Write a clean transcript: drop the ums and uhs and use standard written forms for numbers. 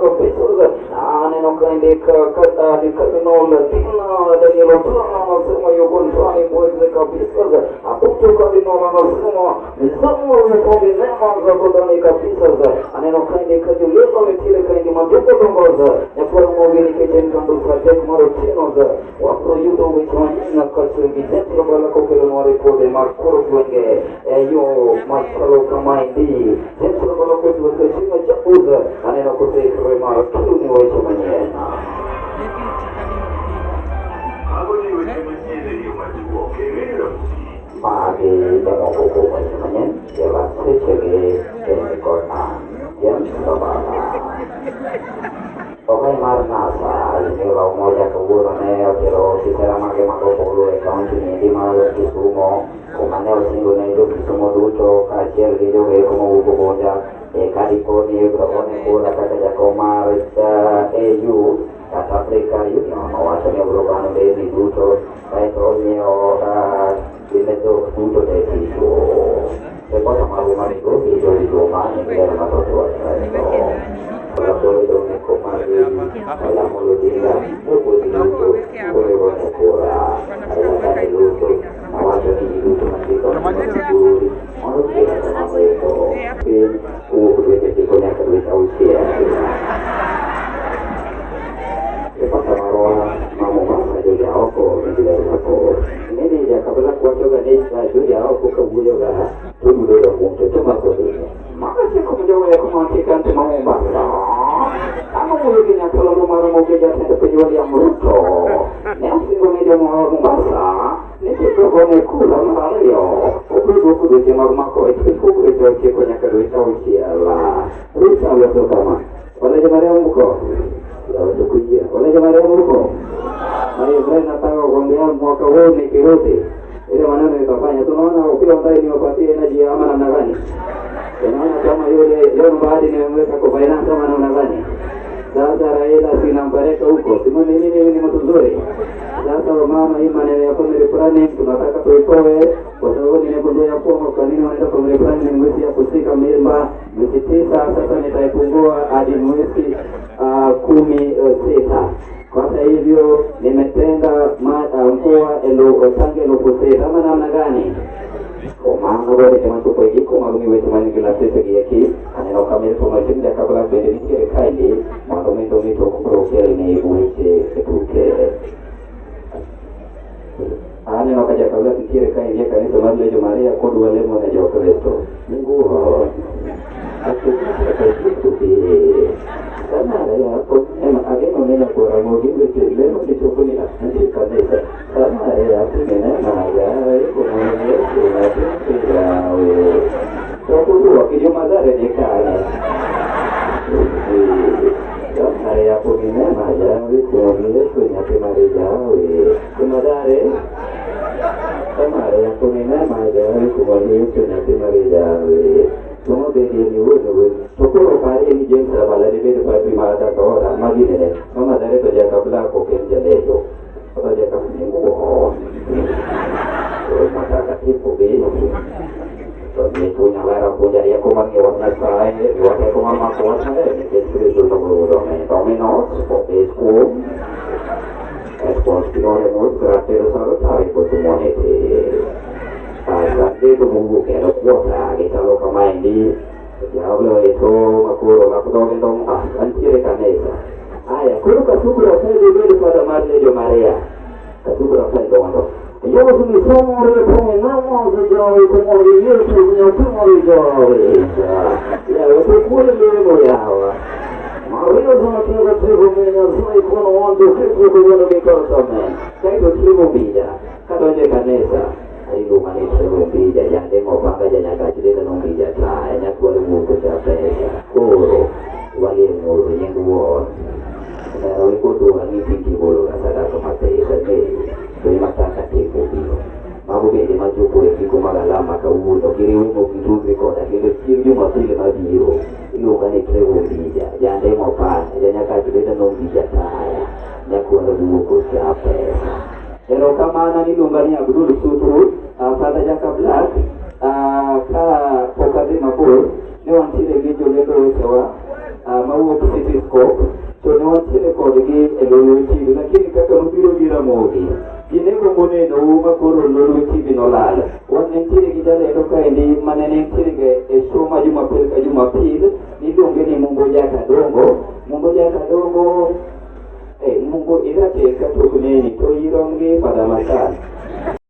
kabisa. Aneno kaende Cardinal Dina Daniel Otana anasema yuko ndani mwezi kabisa. Abutu Cardinal anasema mizamu ya neema za ndani kabisa. Aneno kaende Kajuliano Mitile kaende Majuko Dongoza Nyakwara Mwini Kejen Kando Sadek Marotino za Wapro Yudo Wichwanyina Katsugi Jentro Balako Kelonwa Rekode Makoro Kwenge Eyo Masalo Kamaindi Jentro Balako Tuwakachima Jabuza Aneno Kose Krema Kiluni Wichwanyina. Magi jomoko weche manyien jela sechegi kod James Babala. Okai mar NASA Azimio la Umoja kawuono ne otero kisera mage mag ombulu e kaunti niendi mar Kisumo kuma ne osingo ne jo Kisumo duto kaachiel gi jogo mowuok Ugunja ka dipo ni ibiro gone kura kaka jakom mar AU kata Africa Union owacho ni obiro bano mbedni duto kaeto onyiewo gine dhok duto te tich. Ripota marwa mar Migosi Jowi Juma nigi ler mathoth e wach kaeto. Ile maneno nikafanya, tunaona ukiwa ndani niwapatie energy ama namna gani? Tunaona kama yule John Mbadi nimemweka kwa finance ama namna gani? Sasa Raila sinampeleka huko, simoni mimi ni mtu mzuri. Sasa mama, hii maneno ya family planning tunataka tuitoe kwa sababu nimegundua ya kuwa kwa nini wanaenda family planning mwezi ya kushika mimba mwezi 9, sasa nitaipungua hadi mwezi 16. Kwa hivyo nimetenga mkoa tangu 6,000 ama namna gani? Omano bende machopo e giko mag weche man gi lakteche gi eki aneno ka Milton otimne kabla bende nitiere kaendi mondo mi to koro kelni weche tuke. Aneno ka jakabla nitiere kaendi e kanisa mar Legion Maria kodwa lemo ne Jokristo. Mungu ageno ne nyakwara Ramogi weche lemo ni chopo ni nitie kanisa mawuok Cityscope to ne wantiere kodgi e Lolwe TV, lakini kaka nobiro gi Ramogi ji ne gombo nenou ma koro Lolwe TV nolal. Wan nentiere gi jalendo kaendi mane nentiere ga e show ma Jumapil ka Jumapil niluonge ni Mumbo Jakadongo. Mumbo Jakadongo, Mumbo irateng' katok neni to irom gi Father Masal.